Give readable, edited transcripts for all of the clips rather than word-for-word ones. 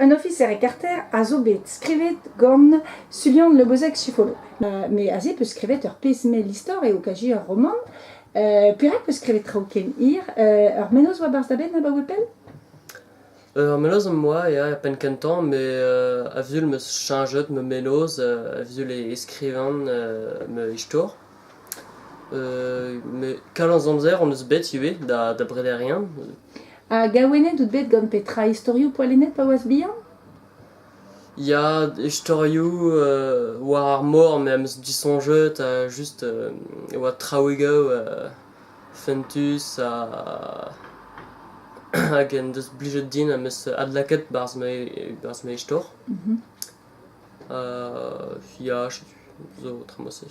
Un ofiser e karter a zo bet skrivet gant Sulian Le Bozec-Chiffoleau. Me aze 'peus skrivet ur pezh mell istor eo kazi ur romant. Perak 'peus skrivet traoù ken hir? Ur mennozh oa 'barzh da benn abaoe pell? Ur mennozh am boa ya er penn-kentañ met a-vul 'm eus cheñchet ma mennozh, a-vul e skrivan ma istor. Met kalz amzer hon eus bet ivez da brederiañ. Ha gaouennet out bet gant petra istorioù poalennet pa oas bihan? Ya, istorioù war ar mor me am eus disoñjet ha just e oa traoùigoù fentus hag en deus plijet din am eus adlakaet 'barzh ma 'barzh ma istor. Ya, zo tra-se.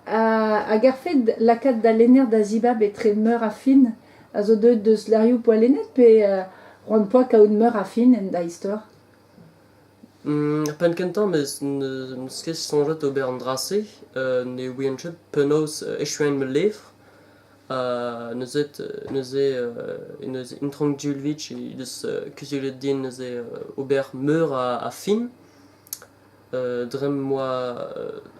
Hag ar fed lakaat da lenner da zibab etre meur a fin a zo deuet deus levrioù poalennet pe c'hoant 'poa kaout meur a fin en da istor? Er penn-kentañ n'eus ket soñjet ober an dra-se. Ne ouien ket penaos echuiñ ma levr. Neuze neuze neuze Intron Djulvitch he deus kuzuliet din neuze ober meur a fin. Dre m'oa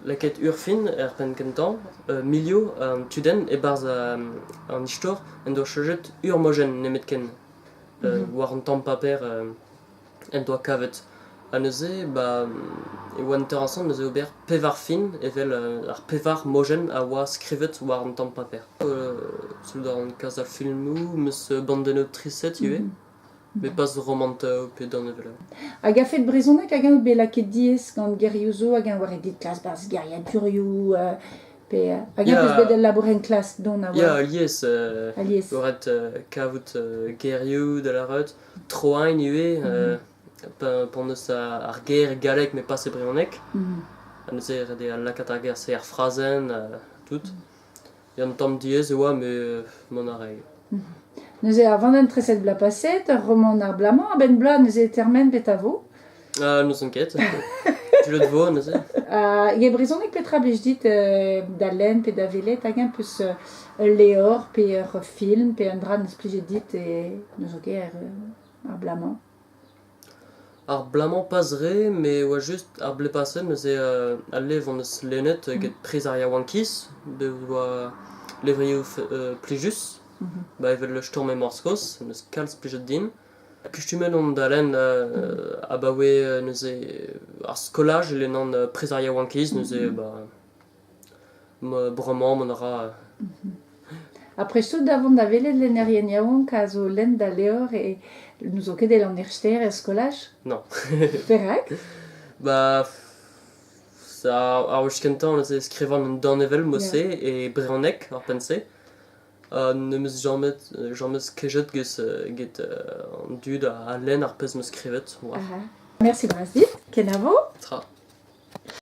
lakaet ur fin er penn-kentañ, Milio, an tudenn, e-barzh an istor, en doa cheñchet ur mojenn nemetken war an tamm paper en doa kavet. Ha neuze ba e oa interesant neuze ober pevar fin evel ar pevar mojenn a oa skrivet war an tamm paper. Sellout a ran kalz a filmoù, 'm eus bandennoù triset ivez, met pas romantoù pe danevelloù. Hag a-fet brezhoneg hag eñ bet lakaet diaes gant gerioù zo hag eñ war e dit klas 'barzh geriadurioù pe hag eñ 'peus bet ul labour enklask don a oa? Ya, alies. Alies. Eo ret kavout gerioù da lâret. Troain ivez, p'en deus ar ger gallek met pas e brezhoneg. Ha neuze ret eo lakaat ar ger-se er frazenn, tout. Un tamm diaes e oa met mont a rae. Neuze ar vandenn treset bloaz paset, ur romant ar bloaz-mañ, a-benn bloaz neuze e termen petra vo? Ah, n'ouzon ket. Tullet vo neuze. Hag e brezhoneg petra blij dit da lenn pe da welet hag-eñ peus ul levr pe ur film pe un dra n'eus plijet dit e n'ouzon ket ar bloaz-mañ? Ar bloaz-mañ pas re, met oa just ar blez paset neuze al levr hon eus lennet get Priz ar Yaouankiz, bet oa levrioù plijus, ba evel Stourm e Morse-Kozh, n'eus kalz plijet din. Kustumet on da lenn abaoe neuze ar skolaj e lennan Priz ar Yaouankiz neuze ba bremañ mont a ra. Ha prest out da vont da welet lennerien yaouank a zo lenn da levr e n'ouzon ket el an Erster er skolaj? Non. Perak? Ba ar wech kentañ neuze skrivan un danevell mod-se e brezhoneg ar penn-se. Ha n'em eus james james kejet get an dud a lenn ar pezh 'm eus skrivet. Merci bras dit, kenavo. Tra.